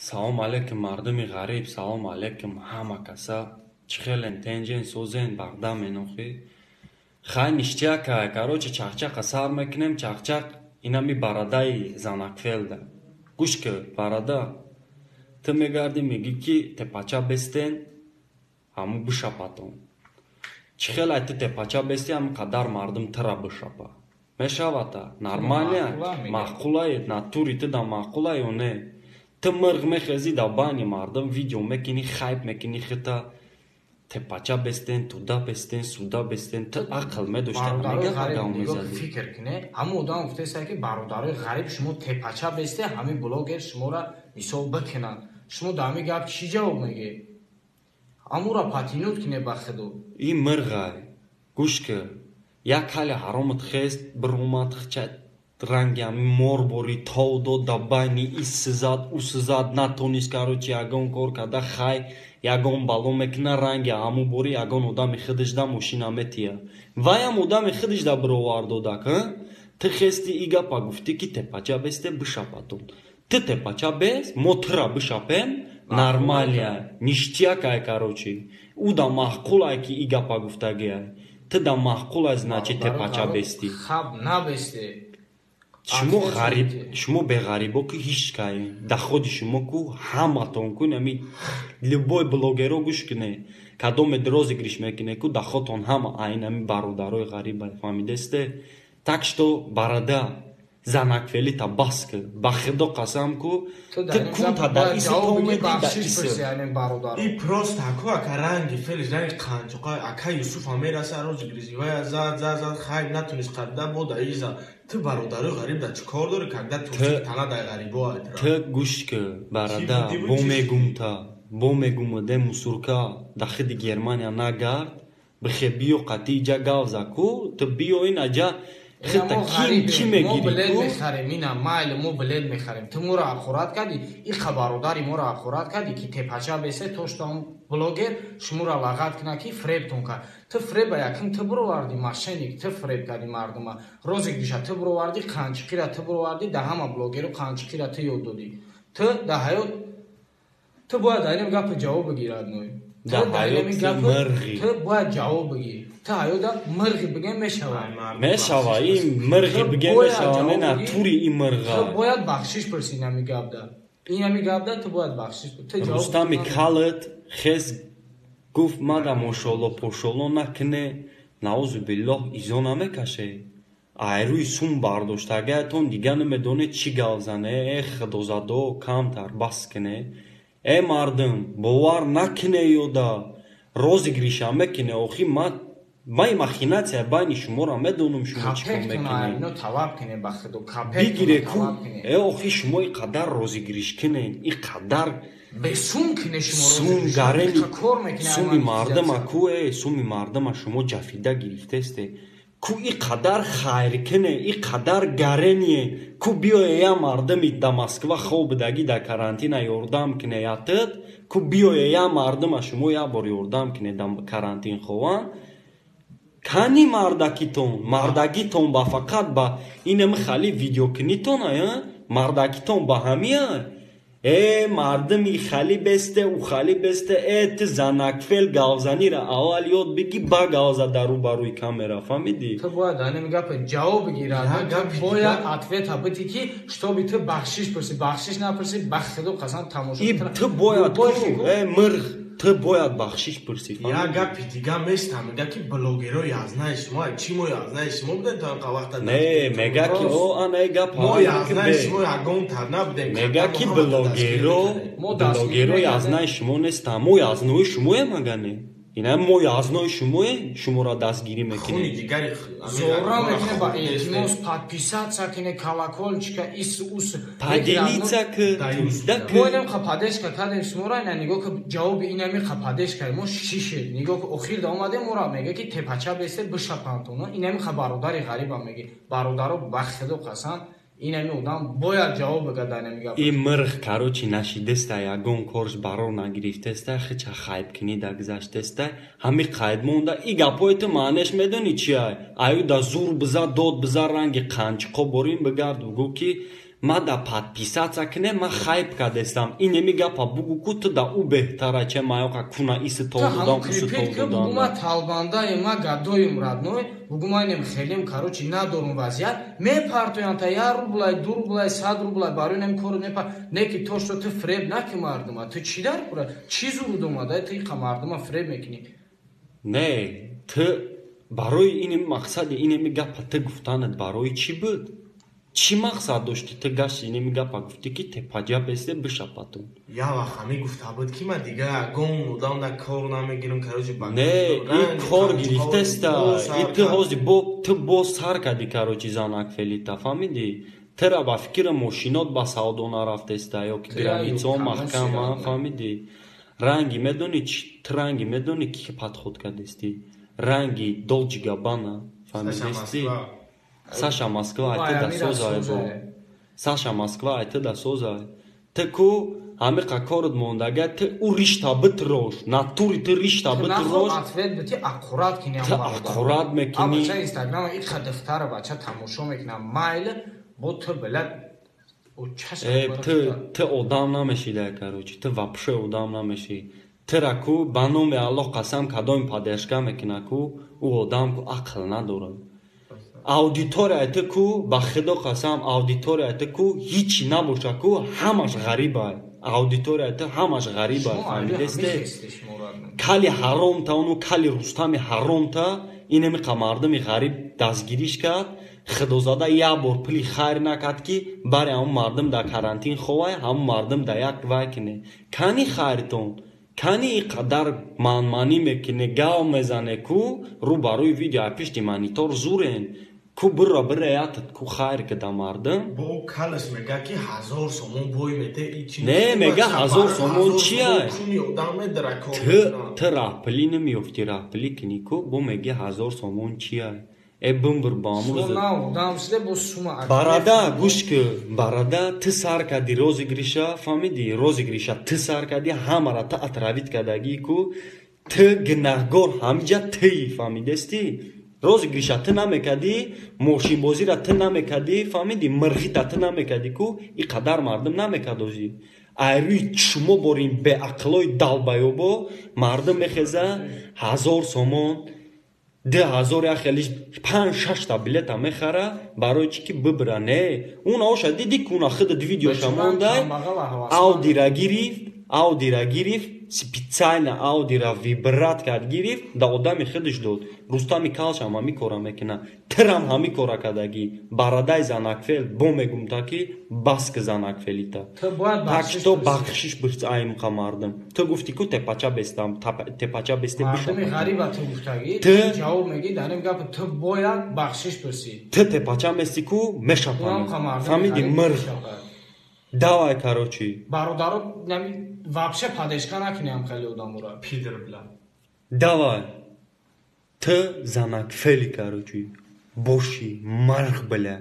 Салом алейкум, мардуми ғариб, салом алейкум ҳама каса. Чӣ хелен, тенҷен, созен, бардам менохӣ. Хай, ништяк ай, короче, чақчақа сар мекунем, чақчақ инами барадаи занакфелда. Гӯш ки, барада, ту мегардӣ, мегӣ, ки тепача бестен, ҳаму бишапатон. Чӣ хел ай ту тепача бести, ҳами қадар мардум тура бишапа. Мешавата? Нормально? Маъқулае? Натури ту да маъқула ё не? Ту мирғ мехезӣ, дар байни мардум видео мекунӣ, хайп мекунӣ хита, тепача бестен, туда бестен, суда бестен. Ту ақл медошти, ҳамин фикр кунӣ. Ҳамун одам гуфтеста, ки бародарои ғариб, шумо тепача бесте, ҳамин блогер шуморо мисол бикунанд. Шумо дар ҳамин гап чӣ ҷавоб мегӯед? Ҳамура патинут кине ба худо. Ин мирғай, гӯш ки, як ҳали ҳаромат хест, биромад, хча ранги ҳами мор бори тов дод, дар байни ис сизад, ӯ сизад, натонист, короче, ягон кор карда, хай, ягон бало мекуна, ранги ҳаму бори ягон одами худаш да мошина метия. Ваям одами худаш да бировар додак. Ту хести, и гапа гуфтӣ, ки тепача бесте, бишапатон. Ту тепача бес, мо тура бишапем, нормалия, ништяк ай, короче. Ӯ да маъқул ай, ки и гапа гуфтагиай. Ту да маъқул ай, значит, тепача бести. Хаб набесте. Шумо ғариб, шумо беғарибо ки ҳеҷ кай доходи шумо ку ҳаматон ку, нами любой блогеро гӯш куне, кадоме розыгрыш мекуне ку, доходтон ҳама айн ами бародарои ғариба, фаҳмидесте? Так что, барада, занакфелита бас ку, ба худо қасам ку, ту кунта да иси омеди да иси. И просто аку ака ранги фелиш, ранги қанчоқа ака Юсуфа мераса, розыгрыши вая зад, зад, зад, хайр, натунист қабда бо да иза. Ту бародарои ғариб да чӣ кор дорӣ, когда турсик тана дай ғарибо? Ту гӯш ки, барада, бо мегумта, бо мегумаде, мусурка да хиди Германия нагард, бихе биё қатӣ иҷа гавза ку, ту биё ин аҷа. Хита ким мегирӣ? Мо билет мехарем, ина майли, мо билет мехарем. Ту моро ҳақорат кардӣ, иқа бародари моро ҳақорат кардӣ, ки тепача бесе, то что блогер шуморо лағат кунад, ки фребтон кард. Ту фреба якум ту бировардӣ, мошенник, ту фреб кардӣ мардума. Розыгрыша ту бировардӣ, қанчиқира ту бировардӣ, да ҳама блогеру қанчиқира ту ёд додӣ. Ту да ҳаёт ту бояд дар инам гапа ҷавоб бигирад ной. Ту бояд ҷавоб бигирӣ. Ту ҳаёда мирғи бигем, мешава? Мешава, ин мирғи бигем, мешава, не натури ин мирға. Ту бояд бахшиш пурсӣ инами гапда. Инами гапда ту бояд бахшиш. Рустами калат хес гуфт: мада мошолло пошолло накуне, наузу биллоҳ, изо намекаше. Айрӯи сум бардоштагаятон дига намедонед чӣ гап зане. Э, худозадо, камтар бас куне. Э, мардум, бовар накуне, ёда розыгрыша мекуне. Охи ман махинация байни шуморо медонам, шумо чӣ кор мекунед. Бигире ку, э, охи шумо и қадар розыгрыш кунед, и қадар сум гарени, суми мардума ку, э, суми мардума шумо ҷафида гирифтесте ку, и қадар хайр куне, и қадар гарение ку, биёе я мардуми да Москва хоб будагӣ да карантина ёрдам куне, ятид ку, биёе я мардума шумо як бор ёрдам куне, да карантин хованд. Кани мардакитон? Мардагитон ба фақат ба инами хали видеокунитон, ая мардакитон ба ҳамия? Э, мардуми хали бесте, ӯ хали бесте. Э, ту занакфел гавзанира аввал ёд биги, ба гавза дар рӯбарӯи камера, фаҳмидӣ? Ту бояд ҳамин гапа ҷавоб бигирад, бояд ответа бити, ки чтобы ту бахшиш пурсӣ. Бахшиш напурсӣ, ба худо қасам, тамошо. Ту бояд, э, мирғ, ту бояд бахшиш пурсӣ. Як гапи дига места, мега, ки блогеро язнаи шумо. Чӣ, мо язнаи шумо будем то инқа вақта? Не, мега, ки о ана гап. Мо язнаи шумо ягонта набудем. Мега, ки блогеро язнаи шумо нестам. Мо язнои шумоем, ага не? Ина мо язнои шумоем, шуморо дастгирӣ мекунем. Хуни дигари. Зора мекуне, ба илтимос, подписаться кине, колокольчика ис ус. Поделиться к. Мо инам ха поддержка кардем шуморо. Ина нигоҳ ки, ҷавоби инами ха поддержка мо шише. Нигоҳ ки, охир да омадем, моро мега, ки тепача бесе, бишапантона. Инами ха бародари ғарибам меги. Бародаро, ба худо қасам, инами одам бояд ҷавоб бигад дар инами гап. Ин мирғ, короче, нашидеста, ягон корш барор нагирифтеста, хича хайбкунӣ да гузаштеста, ҳами қайд монда. И гапҳои ту маънеш медонӣ чиай? Аю да зур биза, дод биза, ранги қанчиқо борин бигард, бугӯ, ки Ма да подписаться кне, ма хайп кадестам. Инеми гапа бугу ку ту да у беҳтара че маёқа куна иси тол додам, уси тол додам. Бугу ма талбандаем, ма гадоем родной, бугу ма инем хелем, короче, надорум вазият. Мепартоян та 1 рублай, 2 рублай, 100 рублай, барои нем кору непа. Не ки то что ту фреб наки мардума, ту чӣ дар кура? Чӣ зуруд омада, ту иқа мардума фреб мекунӣ? Не, ту барои инеми мақсади инеми гапа ту гуфтанат барои чӣ буд? Чӣ мақсад дошти ту гашти инеми гапа гуфтӣ ки тепаҷа бесте бишапатун? Я вақт ҳами гуфта буд ки ман дига ягон одам да кор намегирам, короче, ба Не, и кор гирифтеста. И ту ҳози бо ту боз сар кардӣ, короче, занак фелита, фаҳмидӣ? Тура ба фикри мошинот ба савдо нарафтеста ё ки границаҳо маҳкама, фаҳмидӣ? Ранги медонӣ ту ранги медонӣ ки подход кардестӣ? Ранги Долче Габбана, фаҳмидестӣ? Саша Москва айта да созай бо. Саша Москва айта да созай. Ту ку ҳамиқа корот мондага, ту ӯ ришта битрош, натури ту ришта битрош. Ответ бити аккурат кини Ту аккурат мекунӣ. Бача Инстаграма иқа духтара бача тамошо мекунам. Майл бо ту билад Ту одам намешӣ да, короче, ту вообще одам намешӣ. Тура ку ба номи Аллоҳ қасам кадоми поддержка мекуна ку, ӯ одам ку ақл надорад. Аудиторияи ту ку ба худо қасам аудиторияи ту ку ҳичи набоша ку ҳамаш ғарибай. Аудиторияи ту ҳамаш ғарибай, фаҳмидесте? Кали ҳаромта ону кали Рустами ҳаромта инамиқа мардуми ғариб дастгириш кард. Худозада як бор пули хайр накард ки бари ҳамун мардум дар карантин ховай, ҳамун мардум дар як вай кине. Кани хайртон? Кани ин қадар манманӣ мекуне, гав мезане ку рӯ ба рӯи видео ай пишти монитор зурен. Ку бирра бираятат ку хайр кида мардум. Бо калаш мега ки 1000 сомон бой мете и чи Не, мега 1000 сомон чия? Куни одам медара кор. Ту раҳпулӣ намеёфтӣ, раҳпулӣ кунӣ ку бо меги 1000 сомон чия? Э бимбир ба амрӯз. Барада гӯш ку, барада ту сар кардӣ розыгрыша, фаҳмидӣ? Розыгрыша ту сар кардӣ, ҳамара ту отравить кардагӣ ку, ту гунаҳгор ҳамиҷа туи, фаҳмидестӣ? Розыгрыша ту намекардӣ, мошинбозира ту намекардӣ, фаҳмидӣ? Мирхита ту намекардӣ ку, ин қадар мардум намекард озӣ. Ай рӯи шумо борин беақлои далбаёбо мардум мехеза 1000 сомон 2000 як хелиш 5-6 та билета мехара барои чӣ ки бибира. Не, уна оша диди ку уна худат видеоша мондай, аудира гирифт, аудира гирифт, специально аудира вибрат кард гирифт, да одами худаш дод. Рустами калшам ҳами кора мекуна, тирам ҳами кора кардагӣ. Барадаи занакфел бо мегумта ки бас ки занакфелита. Так что бахшиш бирс аимқа мардум. Ту гуфтӣ ку тепача бестам, тепача бесте. Мардуми ғариба ту гуфтагӣ, ту ҷавоб мегӣ дар ин гап ту бояд бахшиш пурсӣ. Ту тепача мести ку мешапанӣ. Фаҳмидӣ мир. Давай, короче. Бародаро, вообще поддержка накунем хеле одамура. Пидор бля. Давай. Ту занакфели, короче. Боши марх бля.